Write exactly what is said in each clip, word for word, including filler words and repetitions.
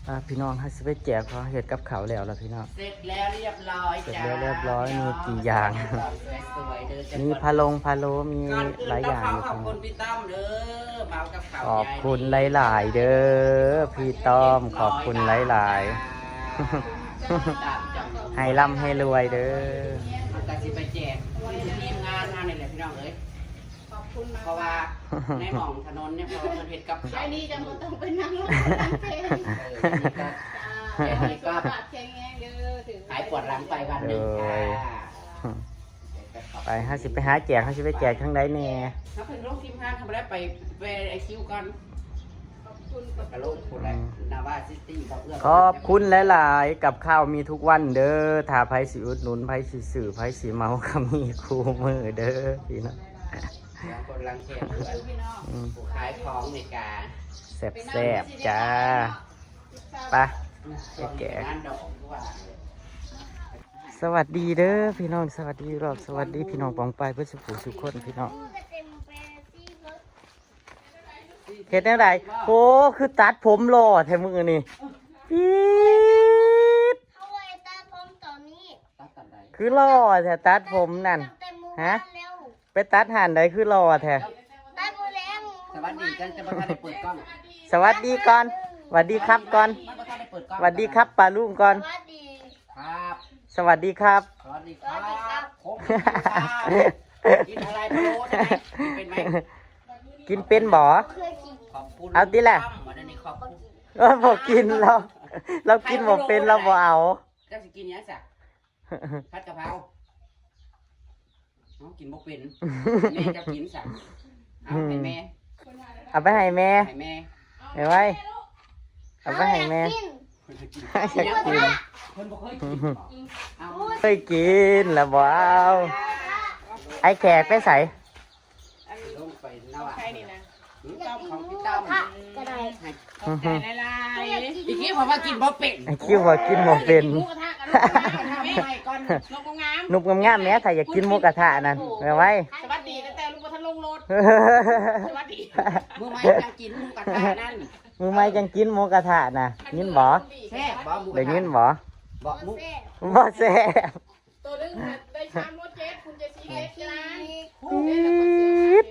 อ่ะพี่น้อง เฮาสิไปแจก เพราะเฮ็ดกับข้าวแล้วล่ะพี่น้อง เสร็จแล้วเรียบร้อย เสร็จ จ้า แล้วเรียบร้อย พี่น้อง มีกี่อย่าง สวยๆเด้อจ้ะ มีพะโลงพะโล้ มี ก่อนอื่น หลายอย่าง ก็ อยู่ ขอบคุณพี่ต้อมเด้อ มาเอากับข้าว ขอบคุณหลายๆเด้อพี่ต้อม ขอบคุณหลายๆ ตามจังหวะ ให้ร่ำให้รวยเด้อ มันก็สิไปแจกทีมงานมานี่แหละพี่น้องเอ้ย ขอบคุณมาก เพราะว่าในหม่องถนนเนี่ย เพราะว่ามันเฮ็ดกับข้าว ไอ้นี่จะบ่ต้องไปนั่งรถนั่งเพลง เออนี่ก็ จ้า แค่นี้ก็ ฝากแข่งแรงเด้อถือ หายปวดหลังไปวันหนึ่งค่ะ ไป เฮาสิไปหาแจก เฮาสิไปแจกทางใดแน่ ถ้าเป็นโรคทีมงานทำอะไรไปไปไอคิวก่อน ขอบคุณ กระโลกคนแรกนาวาซิตี้กับเอื้อ ขอบคุณหลายๆ กับข้าวมีทุกวันเด้อ ถ้าไผสิอุดหนุน ไผสิซื้อ ไผสิเหมา ก็มีคู่มื้อเด้อพี่น้อง เดี๋ยวคนรังแคเพื่อน พี่น้อง อืม ผู้ขายของในการ แซ่บๆจ้า ไป ช่วงงานดอกว่า สวัสดีเด้อพี่น้อง สวัสดีรอบ สวัสดีพี่น้องปองไปเพื่อสุขสุขคนพี่น้อง เฮ็ดแนวใด โอ้ คือตัดผมหล่อแท้มื้อนี่ ปี๊ด เอาไว้ตาพร้อมตอนนี้ ตัดตัดใด คือหล่อแท้ตัดผมนั่น ตั้งแต่มื้อ ฮะ วานแล้ว ไปตัดห่านใดคือหล่อแท้ ตัดมื้อแรง สวัสดีกันจะมาทันได้เปิดกล้อง สวัสดีก่อน สวัสดีครับก่อน มาทันได้เปิดกล้อง สวัสดีครับป้าลุงก่อน สวัสดี ครับ สวัสดีครับ สวัสดีครับ สวัสดีครับ ผมครับกินอะไรพะโล้ได้ไหมกินเป็นไหม กินเป็นบ่ เคยกิน ขอบคุณ เอาติล่ะ วันนี้ขอบคุณ เออบ่กินแล้ว เรากินบ่เป็นเราบ่เอา เจ้าสิกินยังสักผัดกะเพราน้องกินบ่เป็นแม่จะกินสักเอาให้แม่ เอาไปให้แม่ ให้แม่ เอาไว้ เอาไปให้แม่ กิน ให้กิน คนบ่เคยกินเอา เคยกินแล้วบ่เอา ไอ้แขกไปใส่ ลงไปนาวะ ใครนี่นะ ต้อมของพี่ต้อม ผักก็ได้ ขอบใจหลายๆ อีกทีผมว่ากินบ่เป็น ไอ้คิวว่ากินบ่เป็น หมูกระทะกันลูก ทำไมก่อน นกกงาม หนุบงามๆแม่ถ้าอยากกินหมูกระทะนั่นเอาไว้ สวัสดีตั้งแต่ลูกบ่ทันลงรถสวัสดี มือไม้ยังกินหมูกระทะนั่น มื้อใหม่จังกินหมูกระทะนะยินบ่ แซ่บบ่หมูก ได้ ระทะ ยินบ่ บ่หมู บ่แซ่บ ตัวนึงได้สามโลเจ็ดคุณจะสี่เอ็ดล้าน ปี๊ด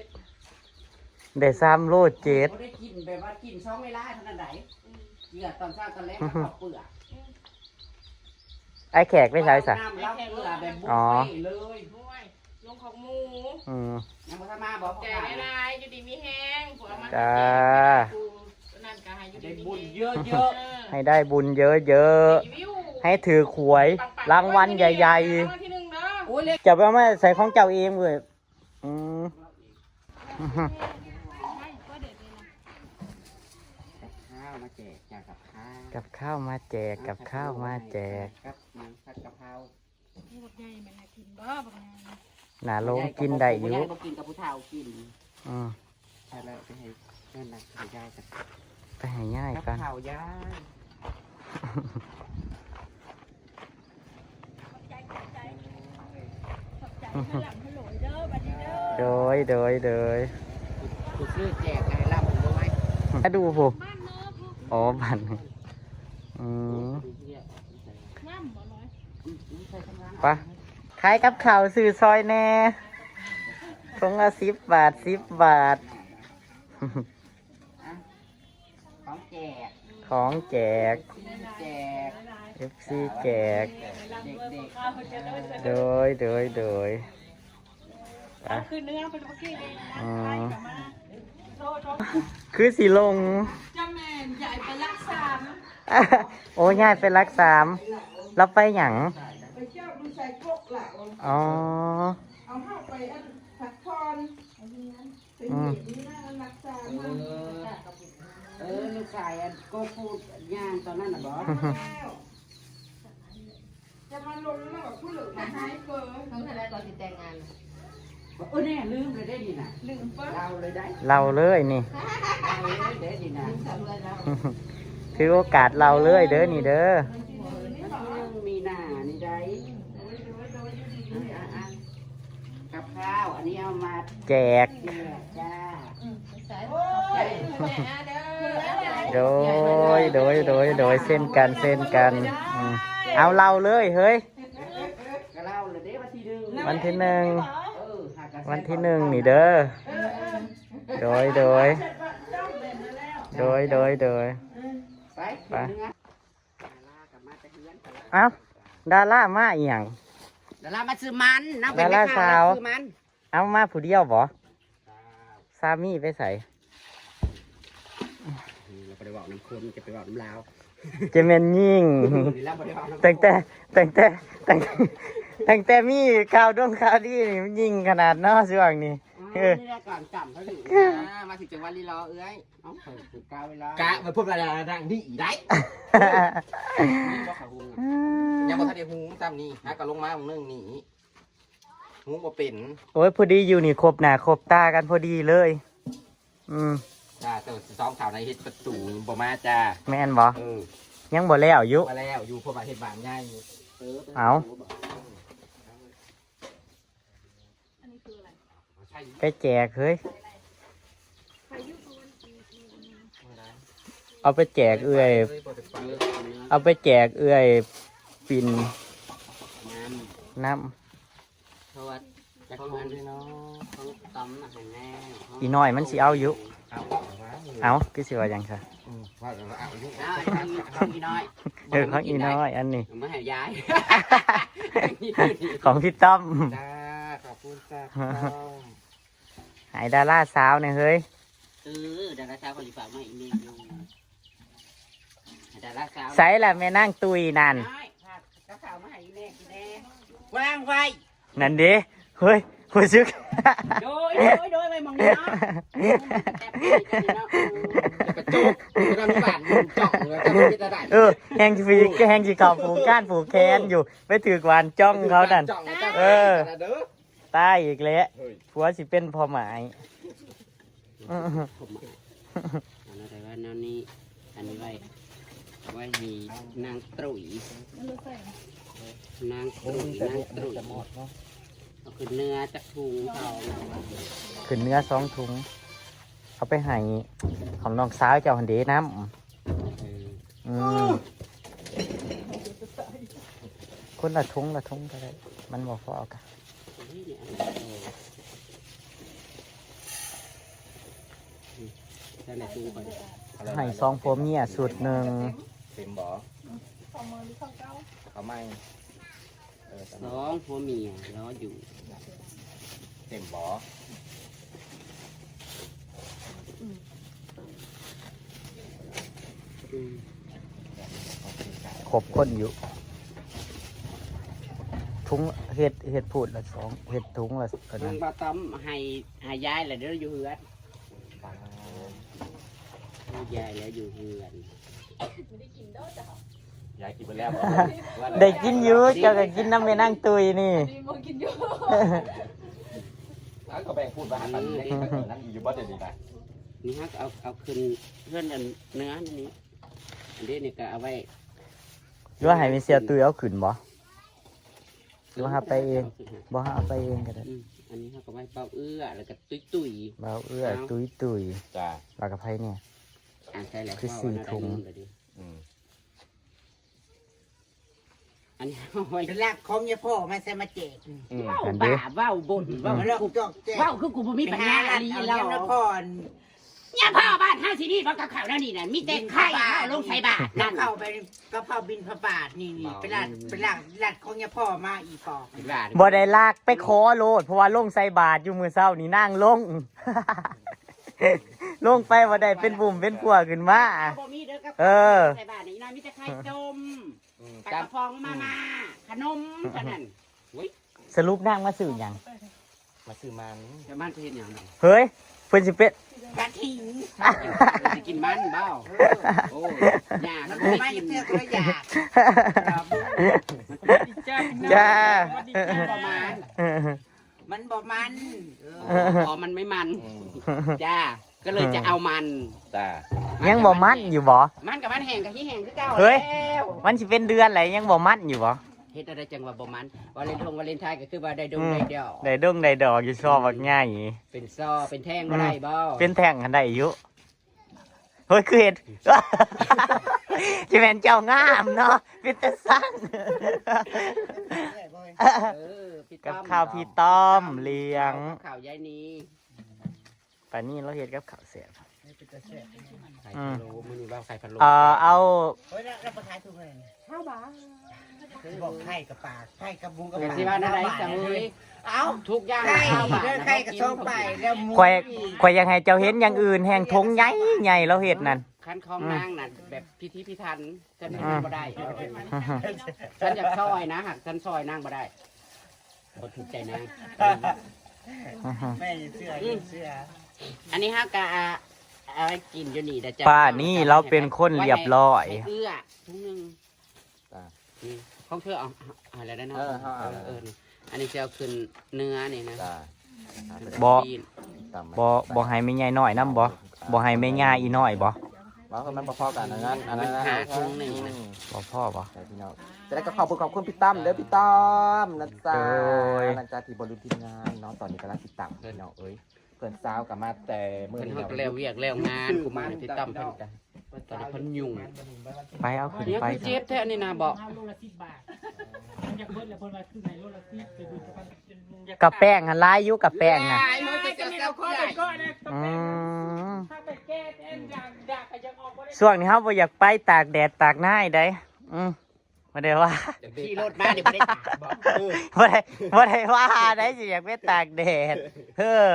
ได้สามโลเจ็ด บ่ได้กินแบบว่ากินสองเวลาเท่านั้นไดเกลือตอนเช้าตอนแลงกับข้าวเปลือก ไอ้แขกไปใส่สะ น้ำเล้าเกลือแบบบุฟเฟ่ต์เลย ห้วยลงของหมู อืม ยังบ่ทันมาบ่ ใจหลายๆอยู่ดีมีแฮงผัวมา จ้า ผู้นั่นก็ให้อยู่ดี ได้ มี บุญ แฮง เยอะ เออ ให้ได้บุญเยอะ รีวิว ๆ ให้ถือหวยรางวัลใหญ่ รางวัลที่หนึ่งเด้อ ๆโอ้ยเล็ก ๆ จะไปเอามาใส่ของเจ้าเองเว้ยอืม ข้าวมาแจกจ้ากับข้าว กับข้าวมาแจก กับข้าวมาแจก กับน้ำผัดกะเพรา หมวกใหญ่มันน่ะกินบ่บักนาง หนาลงกินได้อยู่ บ่กินกับผู้เฒ่ากิน อืม ใช่แล้วไปให้นั่นนะไปยายกัน ไปให้ยาย กับ กัน ข้าวยายโดย โดย โดย กูซื้อแจกไงล่ะมึงรู้ไหม มาดูผู้อ๋อบันอืมไปขายกับข้าวซื้อซอยแหน่ถุงละสิบบาท สิบบาท ของแจก ของแจก แจก เอฟซี แจก เด็ก โดย โดย โดย เอาคือเนื้อเป็นเมื่อกี้เลยนะ อืม ไล่กลับมาโทษโทษ คือสีลง เจ้าแม่ใหญ่ไปรักษา โอ้ยายไปรักสาม เราไปหยัง ไปเที่ยวดูไซโครกล่ะ อ๋อ เอาเข้าไปอันพักผ่อนไปเห็นนี่นะรักษา เอ มัน อเออลูกชายอันก็พูดย่างตอนนั้นน่ะบอก แล้วจะมาลงแล้วแบบผู้เหลือมาหายเกิน ตั้งแต่แรกตอนที่แต่งงานน่ะ เออเนี่ยลืมเลยได้ดีนะ ลืมปะ เราเลยได้ เราเลยนี่ เราเลยได้ดีนะ ทำเลยแล้ว ถือโอกาสเราเลยเด้อนี่เด้อ มันมีหน้านี่ได้อ่ะอ่ะกับข้าวอันนี้เอามา แจก แจกจ้า ใส่ โด โดย โดย โดย โดย เช่นกัน เช่นกัน อืม เอาเล่าเลย เฮ้ย วันที่หนึ่ง วันที่หนึ่งนี่เด้อ โดย โดย โดย โดย โดย ไป เอ้า ดารามาอีหยัง ดารามาซื้อมัน นางเป็นแม่ค้า ดาราสาว มาซื้อมัน เอามาผู้เดียวบ่ สามีไปไส เราบ่ได้เว้านำคน จะไปเว้านำลาว จะแม่นยิ่ง นี่เราบ่ได้เว้านำ ตั้งแต่ ตั้งแต่ ตั้ง ตั้งแต่มีข่าวดงข่าวดีนี่มันยิ่งขนาดเนาะช่วงนี้ เออ นี่แหละก่อนจำเขาอยู่นะ มาถึงจังหวัดลีลอเอื้อย เอ้า เปิดกาเวลา กะมาพูดเวลานั่งนี่อีกได้ นี่บ่เขาหุงอะ ยังบ่ทันได้หุงซ้ำนี่ หากะลงมามื้อนึงนี่ หุงบ่เป็น โอ้ย พอดีอยู่นี่ ครบหน้าครบตากันพอดีเลย อืม จ้า แต่ว่าสองสาวในเฮ็ดประตูบ่มาจ้า แม่นบ่ เออ ยังบ่แล้วอยู่ มาแล้วอยู่ เพราะว่าเฮ็ดบ้านใหญ่อยู่ เอ้า ไปแจกเฮ้ย เอาไปแจกเอื้อย เอาไปแจกเอื้อยปิ่น น้ำ น้ำ เพราะว่าจักมัน ของตำน่ะให้แน่ อีน้อยมันสิเอาอยู่ เอา เอา คือสิว่าหยังซะ อืม ว่าแล้วเอาอยู่ เอา ของอีน้อย เออ ของอีน้อยอันนี้ เอามาให้ยาย ของพี่ต้อม จ้า ขอบคุณจ้าพี่ต้อม ให้ดาราสาวเนี่ยเฮ้ย เออ ดาราสาวเขาสิฝากมาอีเมลอยู่ ให้ดาราสาว ใส่ละแม่นางตุยนั่น น้อย ฝากกับข้าวมาให้อีเมลกินแน่ วางไว้ นั่นเด้ เฮ้ย ผู้ซึก โดย โดย โดย ไปมองนี่เนาะ แต่ไปนี่เนาะ กระจก กระดานบานจ่องเลย จะไม่เป็นอะไร เออ แฮงสิ แฮงสิเข้าผูกก้านผูกแขนอยู่ ไปถือกหวานจ้องเขานั่น จ่อง เออ เด้อ ตายอีกแล้ว เฮ้ย ผัวสิเป็นพ่อหมาย อันนั้นแต่ว่าแนวนี้ อันนี้ไว้ ไว้ให้นางตรุย นางตรุย นางตรุย เอาขึ้นเนื้อจักถุงเขา ขึ้นเนื้อสองถุง เอาไปให้ของน้องสาวเจ้าหันเดน้ำ เออ อืม คนละถุงละถุงก็ได้ มันบ่พอกัน ให้สองผัวเมียชุดหนึ่ง เต็มบ่ เขาใหม่ เออ สองผัวเมียรออยู่ เต็มบ่ อืม ครบคนอยู่ ถุงเฮ็ด เฮ็ดพูดละสอง เฮ็ดถุงละอันนั้น ลุงบ่าวต้อมให้ ให้ยายแหละเด้ออยู่เฮือน ยายแล้วอยู่เฮือน ยายกินไปแล้ว ได้กินอยู่ เจ้าก็กินน้ำแม่นางตุยนี่ นี่บ่กินอยู่ แล้วก็แบ่งพูดว่าอันนี้ อืม นั่นอยู่บ่เดี๋ยวนี้นะ นี่ฮะ เอา เอาขึ้นเฮือนอันเนื้อนี่ อันนี้นี่ก็เอาไว้ หรือว่าให้แม่เสี่ยวตุยเอาขึ้นบ่ หรือว่าหาไปเอง บ่หาเอาไปเองก็ได้ อืม อันนี้เขาก็ไว้เป่าเอื้อ แล้วก็ตุ้ยๆ เป่าเอื้อ เอา ตุ้ยๆ จ้า แล้วก็ไผเนี่ย อ่ะ ใช่แล้ว คือสี่ถุง เว้าอันนั้นได้ยินก็ดี อืม อันนี้เอาไว้ เป็นหลักของยาพ่อมาใส่มาแจก อืม เว้า อันเดียว บ้า เว้าบ่น เว้า มันหลอกจอกแจก เว้าคือกูบ่มีปัญญาอีหลี เอา แล้ว เงินนคร เนี่ยพ่อบ้านเฮาสิมีบ่กับข้าวแนวนี้น่ะ มีแต่ไข่เอาลงใส่บาตรนั่น กับข้าวไป กับข้าวบิณฑบาตนี่ นี่ ไปลาด ไปลาด ลาดของยาพ่อมาอีปอบ บ่ได้ลากไปขอโลด เพราะว่าลงใส่บาตรอยู่มื้อเช้านี่นางลง ลงไปบ่ได้เป็นบุ่มเป็นพั่วขึ้นมา บ่มีเด้อกับ เออ ใส่บาตรนี่นะ มีแต่ไข่ต้ม อืม ปลากระป๋อง มาม่า ขนมเท่านั้น อุ๊ย สรุปนางมาซื้อหยัง มาซื้อมัน แต่มันสิเฮ็ดหยังน่ะ เฮ้ย เพิ่นสิเป็น กระถิ่น สิกินมันบ่ โอ้ย ย่า มันบ่ได้กิน เทื่อก็อยาก จ้า จ้า มันบ่มัน เออ อ๋อ มันไม่มัน อืม จ้า ก็เลยจะเอามัน จ้า ยังบ่มันอยู่บ่ มันกับมันแห้งกับที่แห้งคือเก่า เฮ้ย แล้ว มันสิเป็นเดือนแล้วยังบ่มันอยู่บ่ เฮ็ดอะไรจังว่าบ่มัน วาเลนทงวาเลนไทน์ก็คือว่าได้ดง อืม ได้ดอก ได้ดงได้ดอกอยู่ซอบักใหญ่ เป็นซอเป็นแท่งบ่ได้บ่ เป็นแท่งกันได้อยู่ เฮ้ย คือเห็น จะแม่นเจ้างามเนาะ เป็นตาสั่ง เออพี่ต้อม กับข้าวพี่ต้อมเลี้ยง กับข้าวยายนี ป่านนี้เราเฮ็ดกับข้าวแซ่บ ไข่พะโล้มื้อนี้ว่าไข่พะโล้ เอ่อ เอา เฮ้ย แล้ว แล้วไปขายถูกเลย ห้าบาท บอกไข่กับปลา ไข่กับหมูกับปลา แต่สิว่านั่นใด ห้าบาท จังเลย เอ้า ทุกอย่าง ไข่ ห้าบาท เดินไข่กับซองไป แล้วหมู ข่อย อีก ข่อยอยากให้เจ้าเห็นอย่างอื่น แห่งทงใหญ่ใหญ่เราเฮ็ดนั่น คันของนางนั่นแบบพิถีพิถัน ฉันเฮ็ดบ่ได้ อืม ฉันอยากซอยนะ หากฉันซอยนางบ่ได้ บ่ถูกใจนาง แม่ยังเชื่อ ยังเชื่อ อันนี้เฮากะเอาไว้กินอยู่นี่เด้อจ้ะ ป้านี่เราเป็นคนเรียบร้อย ไว้ให้เอื้อถุงหนึ่ง จ้ะ นี่ของเธอเอา เอาอะไรได้เนาะ เออ เอา เออ เออ นี่ อันนี้จะเอาขึ้นเนื้อนี่นะ จ้ะ บ่ ปีน ตำ บ่ บ่ให้แม่ใหญ่น้อยนำบ่ บ่ให้แม่ย่าอีน้อยบ่ ว่ามันบ่พอกันอันนั้น อันนั้น มันหาถุงหนึ่งนะ อืม บ่พอบ่ ใช่พี่น้อง จะได้ก็ขอบคุณ ขอบคุณพี่ตั้มเด้อ พี่ตั้มนะจ๊ะ โดย หลังจากที่บ่ลืมทีมงานเนาะ ตอนนี้กำลังติดตามพี่น้องเอ้ย เพื่อนสาวกลับมาแต่มื้อ เพิ่น นี้ ฮอดแล้วเวียกแล้วงาน กูมานี่พี่ตั้มเพิ่นกะ ตอนนี้เพิ่นยุ่ง ไปเอาขึ้น เนี่ย ไป คือเจ็บแท้อันนี้นะ บอก เอาโลละสิบบาท มันอยากเบิดแล้วเพิ่นว่าซื้อให้โลละสิบ ไปดูสักพัก กับแป้งหั่นหลายอยู่ กับแป้งน่ะ หลาย เฮ้ย จะเอาข้อเด็ดก้อนนะ อืม ถ้าไปแก้แอนด่างด่างก็ยังออกบ่ได้ ช่วงนี้เฮาบ่อยากไปตากแดดตากหน้าใด อืม บ่ได้ว่า ขี่รถมานี่บ่ได้ตากบ่ เออ บ่ได้ บ่ได้ว่าใด สิอยากไปตากแดด เออ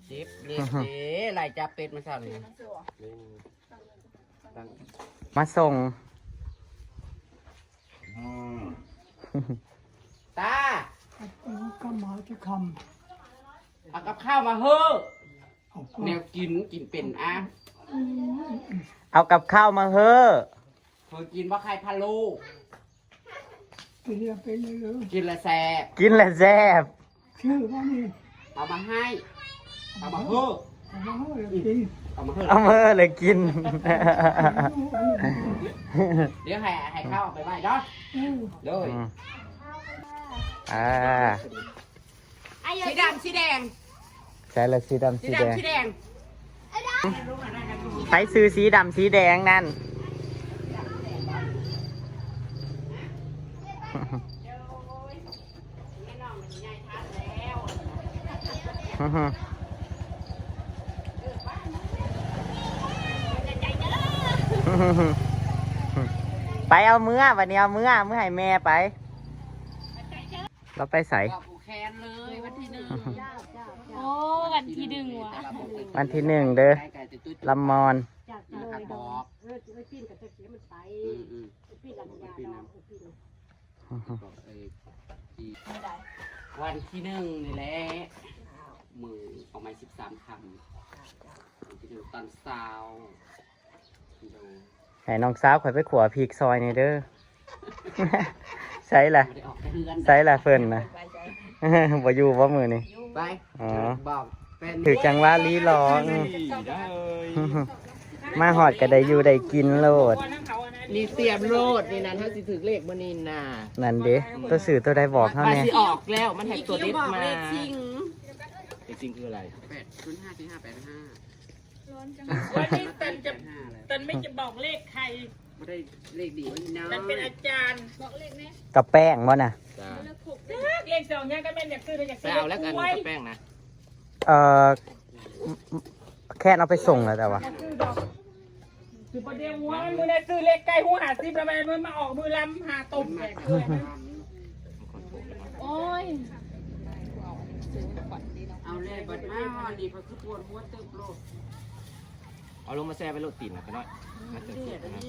เจ็บเด้ เด้ ไล่จับเป็ดมาเช้านี่ มาส่ง อืม ตา เอากับข้าวมาจะคำ เอากับข้าวมาเฮ้อ เอาก็ แนวกิน กินเป็นอ่ะ เอากับข้าวมาเฮ้อ เคยกินบ่ไข่พะโล้ กินแล้วเป็นเลย กินแล้วแซ่บ กินแล้วแซ่บ ชื่อว่านี่ เอามาให้ เอามาเฮ้อ เอามาเฮ้อเลยกิน เอามาเฮ้อ เอามาเฮ้อเลยกิน เดี๋ยวให้ ให้ข้าวไปไหว้เนาะ เออ โดย อืม อ่า สีดำสีแดง ใส่ละสีดำ สี สีแดง ดำสีแดง ใครซื้อสีดำสีแดงนั่น ไปเอาเมือ บัดนี้เอาเมือ เมือให้แม่ไป เราไปใส บอกผูกแขนเลยวันที่หนึ่ง โอ้ วันที่หนึ่งว่ะ วันที่หนึ่งเด้อ ลำมอน จากเลยดอก เออ จะไปปิ้นกับตะเกียบมันไป อืมอืม ปิ้นลำยาดอก ปิ้นลำ ปิ้น ก็เอ้ย วันที่หนึ่งนี่แหละ มือออกมาสิบสามคำ วันที่หนึ่งตอนเช้า ให้น้องสาวข่อยไปขั่วพริกซอยนี่เด้อ ใส่ละ บ่ได้ออกจากเฮือน ใส่ละเพิ่นนะ บ่อยู่บ่มื้อนี้ ไป อ๋อ บอกแฟน ถือจังหวะลีลอง ได้เลย มาฮอดก็ได้อยู่ได้กินโลด นี่เตรียมโลดนี่นะ ถ้าสิถือเลขมื้อนี้น่ะ นั่นเด้ ตัวซื้อตัวใดบอกเฮา มา แน่ สิออกแล้ว มันให้ตัวเด็ดมา เลขจริง เลขจริงคืออะไร แปดศูนย์ห้า สี่ห้าแปดห้า วันนี้ตันจะ ตันไม่จะบอกเลขใคร บ่ได้เลขดีวันนี้นะ ตันเป็นอาจารย์ บอกเลขแม่ กับแป้งบ่น่ะ จ้า เลขสองเนี่ยก็แม่นอยากซื้อเลยอยาก ไป ซื้อ เอาแล้วกัน กล้วย กับแป้งนะ เอ่อ แค่เอาไปส่งแล้วแต่ว่า อยากซื้อดอก คือประเดี๋ยวหัวมันมือได้ซื้อเลขใกล้หัวห้าสิบแล้วมันมาออกมือลำหาตบแตกเลย โอ้ย เอาเลยบัดมาฮอดนี่ก็คือปวดหัวตึบโลด เอาลงมาแช่ไว้โลดตีนนะขน้อย มาเติมเติมนะ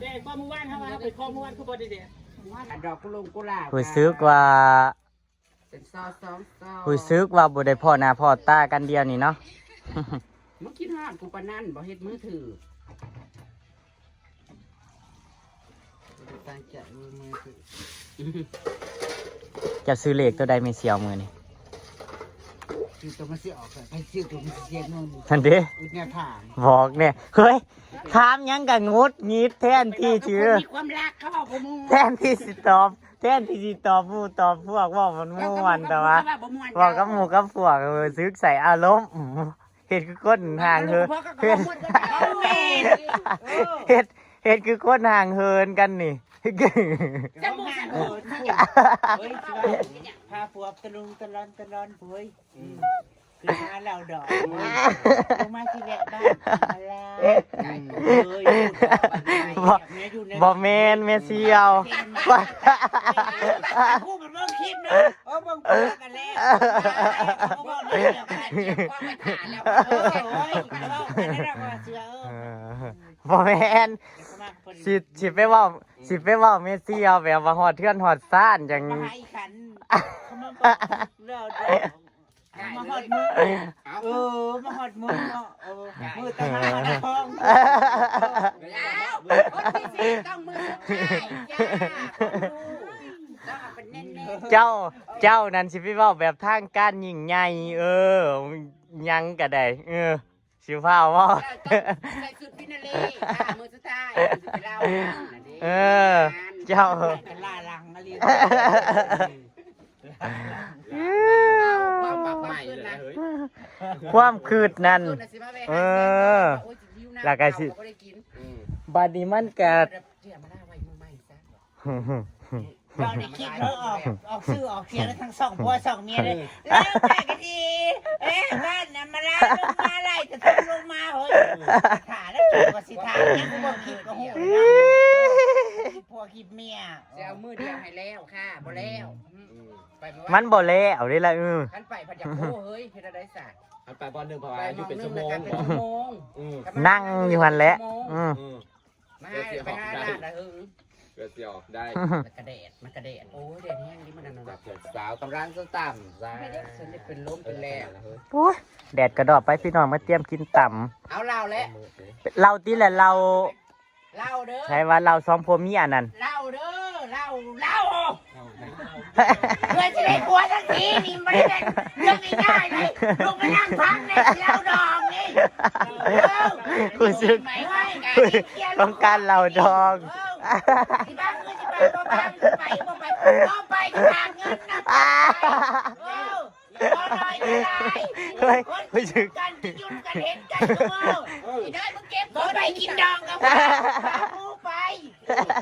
แดดก็มื้อวานเฮาว่าเฮาไปคอมื้อวานคือบ่ได้แดด อันดอกกุหลงกุหลาบ รู้สึกว่า เป็นซอสองซอส รู้สึกว่าบ่ได้พ้อหน้าพ้อตากันเดียวนี่เนาะ มึงคิดฮอดกูปานนั้นบ่เฮ็ดมือถือ ตั้งใจมือมือถือ จะซื้อเลขตัวใดแม่เสี่ยวมื้อนี้ ซื้อตัวมันสิออกไปซื้อตัวมันสิเสียเงิน นั่นเด้ อึดเนี่ยถาม บอกเนี่ย เฮ้ย ถามหยังก็หงุดหงิดแทนที่สิ มีความรักเขาบอกพวกมึง แทนที่สิตอบ แทนที่สิตอบหมู่ตอบพวก เว้ามันม่วน แต่ว่า เว้ากับหมู่กับพวก เออ สึกใส่อารมณ์ เฮ็ดคือคนห่างเหิน เฮ็ด เฮ็ด เฮ็ดคือคนห่างเหินกันนี่ จะบ่ห่างเหิน เฮ้ย สิว่าพาผัวตะลุงตะลอนตะลอน เฮ้ย อืม คือหาเราดอก ลงมาที่แวะบ้านมาลา อืม เอ้ย บ่ แม่อยู่ใน บ่แม่น แม่เสี่ยว ผู้มันเบิ่งคลิปเนาะ เออ เบิ่งผัวกันแล้ว เขาบอกเรื่องเดียวกัน เก็บความไว้ถ่าแล้ว เออ โอ้ย เขาบอกกันแล้วว่าเชื่อ เออ เออ บ่แม่น เดี๋ยวเขามาพอดี สิ สิไปเว้า สิไปเว้าแม่เสี่ยวแบบว่าฮอดเฮือนฮอดซานจั่ง มาหาอีขัน เขามาบอกเรื่องเดียว มาฮอดมื้อ เอ้า เออ มาฮอดมื้อเนาะ เออ มื้อตะวันออกทอง แล้วคนที่สี่ต้องมือสุดท้ายจ้า ต้องเอาเป็นแน่นๆ เจ้า เจ้านั่นสิไปเว้าแบบทางการยิ่งใหญ่ เออ หยังก็ได้ เออ สิฟ้าวเว้า เออ ต้องใส่ชุดฟินาเล่ค่ะ มื้อสุดท้าย มื้อสุดท้าย เออ เจ้า กันล่าหลังอะไร ความปรับใหม่เลยนะเฮ้ย ความคืดนั่น เออ แล้วก็สิ อืม บัดนี้มันก็ เดี๋ยวมาล่าไว้มือใหม่ซะ เราได้คิดว่าออก ออกชื่อออกเสียงแล้วทั้งสองผัวสองเมียเลย เออ แล้วแต่กันที เอ๊ะ บ้านน้ำมาล่าลงมาไล่จะทำลงมาเฮ้ย ถ่าแล้วถูกกับสิทาเนี่ยกูบอกคลิปกับหูนะ คลิปผัวคลิปเมีย จะเอามือเดียวให้แล้วค่ะ บ่แล้ว อืม ไปบ่ว่า มันบ่แล้วเด้ล่ะ เออ คันไปพัดอยากโอ้เฮ้ย เฮ็ดอะไรซะ คันไปบ่อนหนึ่งเพราะว่า ไป อยู่เป็น หม่อง ชั่วโมง หนึ่งแล้วกันเป็นชั่วโมง อืม นั่งอยู่หั่นแหละ ชั่วโมง อืม อืม มาให้ไปหาหน้าละหึง เพื่อสิออกได้ มันกระแดด มันกระแดด โอ้ย แดดแห้งดิมันนั่น จั น่ะ บเพื่อนสาวกำลังจะต่ำจ้า ไม่ได้ ฉันจะเป็นลมเป็นแรง โอ้ย แดดกระดอกไปพี่น้อง มาเตรียมกินตำ เอาเหล้าแล้ว เหล้าติแหละ เหล้า เหล้าเด้อ ใช่ว่าเหล้าสองผัวเมียนั่น เหล้าเด้อ เหล้า เหล้า เพื่อจะได้ผัวสักทีนี่ไม่ได้เรื่องง่ายๆเลย ลงไปนั่งพักในเหล้าดองนี่ เออ รู้สึก ไม่ไหว ต้องการเหล้าดอง เออ ที่บ้านคือที่บ้านบ่บ้านคือไปบ่ไป บ่ไปก็ขาดเงินนะ เออ บ่น้อยก็หลาย เฮ้ย คน รู้สึก กันกินกันเห็นกันทุกมื้อ อีน้อยมึงเก็บบ่ไปกินดองกับข้าว พาหมู่ไป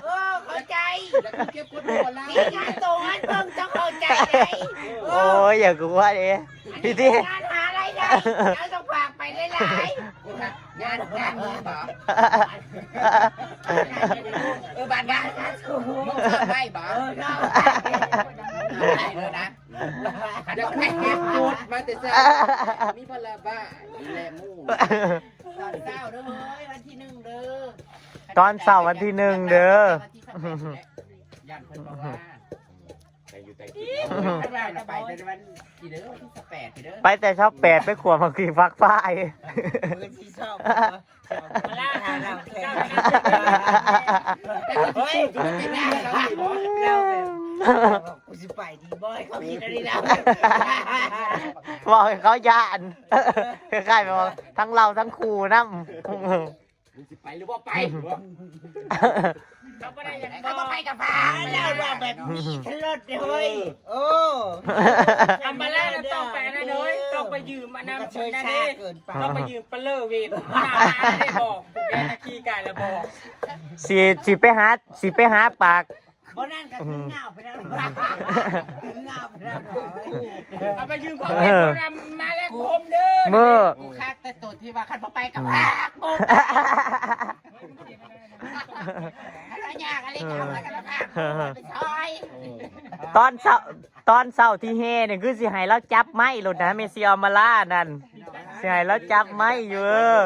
เออ เข้าใจ แล้วก็เก็บกดหัวล้าน นี่งานโตงานเบิ่งต้องเข้าใจเลย เออ โอ้ย อย่ากลัวเด้ พี่ตี้ งานหารายได้ เราต้องฝากไปหลายๆ งาน งานนี้บ่ เออ บ้านงาน งานกู มึงเข้าไปบ่ เออ เข้าไป เออนะ อยากให้เก็บกดมาแต่เช้า มีพลาบ้า มีแลหมู่ ตอนเช้าเด้อเฮ้ย วันที่หนึ่งเด้อ ตอนเช้าวันที่หนึ่งเด้อ วันที่สิบแปด ย่านเพิ่นบอกว่า แต่อยู่แต่กิน เพิ่นว่าน่ะไปแต่วันที่เด้อ วันที่สิบแปดเด้อ ไปแต่เช้าแปด ไปขวบมาขี่ฟักฝ้าย มื้อที่สอง มาล่า เฮ้ย เราแบบ กูสิไปดีบ่อย เขาคิดอะไรแล้ว บอกให้เขาย่าน คล้ายๆแบบว่าทั้งเราทั้งครูนำ มึงสิไปหรือบ่ไป เขาบ่ได้หยัง เขาบ่ไปกับพา แล้วว่าแบบมีทะเลาะเด้อเฮ้ย โอ้ อัมบาล่าน่ะต้องไปนะเด้อ ต้องไปยืมอันนั้น มันก็เชิด นั่น ช้า เด้ เกินไป ต้องไปยืมปะเลอร์เวท หาได้บอก แกตะกี้กายแล้วบอก สิ สิไปหา สิไปหาปาก บ่นั่นก็คือเงาไปแล้ว คือเงาไปแล้ว เอาไปยืมของเล่น เออ มาแลกโฮมเด้อ เมื่อ กูคักแต่ตัวที่ว่าคันบ่ไปกับพากู แล้วยากอะไรก็เอาไว้กันละพากูไปซอย ตอนเช้า ตอนเช้าที่แห่เนี่ยคือสิให้เราจับไม้โลดนะ แม่เสี่ยวมาล่านั่น สิให้เราจับไม้อยู่ เออ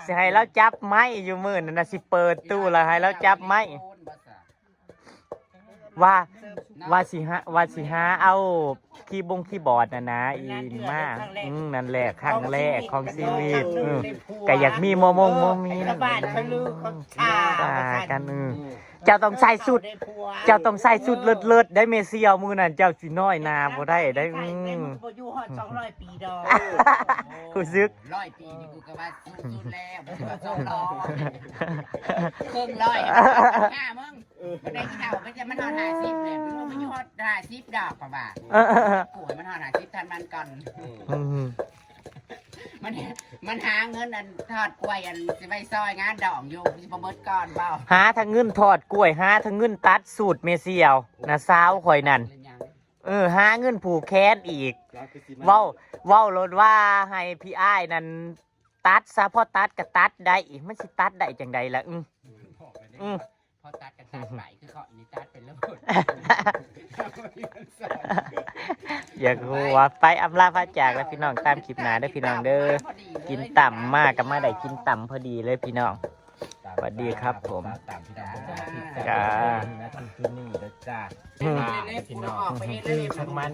สิให้เราจับไม้อยู่มื้อนั้นน่ะ สิเปิดตู้แล้วให้เราจับไม้ ว่า ว่าสิหา ว่าสิหาเอาคีย์บงคีย์บอร์ดน่ะนะ อีมา อืม นั่นแหละ ครั้งแรกของชีวิต อืม ก็อยากมีโมมงโมเมนต์ บ้านเขาลือเขาชา ชากัน อืม เจ้าต้องใส่ชุด เจ้าต้องใส่ชุดเลิศๆ ได้เมเซียว มื้อนั้นเจ้าสิน้อยหน้าบ่ได้ได้ อื ใส่ ม มึงบ่อยู่ฮอดสองร้อยปีดอก รู้สึก ร้อยปีนี่กูก็ว่าสุดๆแล้วบ่สิว่าสองร้อย เครื่องร้อยห้ามึงมันได้เท่ามันจะมันฮอดห้าสิบเลยมันอยู่ฮอดห้าสิบดอกประมาณ เออเออเออ กูให้มันฮอดห้าสิบทันมันก่อน อืม มันมันหาเงินอันทอดกล้วยอันสิไปซอยงานดองอยู่สิบ่เบิดก่อนบ่ หาทั้งเงินทอดกล้วย หาทั้งเงินตัดสูตรเมเซียวนะสาวข่อยนั่น เล่นยัง เออ หาเงินผูกแขนอีก เว้า เว้าโลดว่าให้พี่อ้ายนั่นตัดซะ พอตัดก็ตัดได้อีก มันสิตัดได้จังใดล่ะ อืม อืม พอตัดกันตัดไปคือเขาอันนี้ตัดเป็นแล้ว อยากรู้ว่าไปอำลาพระจากแล้วพี่น้อง ตามคลิปหน้าเด้อพี่น้องเด้อ กินตำมากก็มาได้กินตำพอดีเลยพี่น้อง สวัสดีครับผม ตามพี่น้อง จ้า นะที่นี่นะจ้า อืม พี่น้องคือสักมัน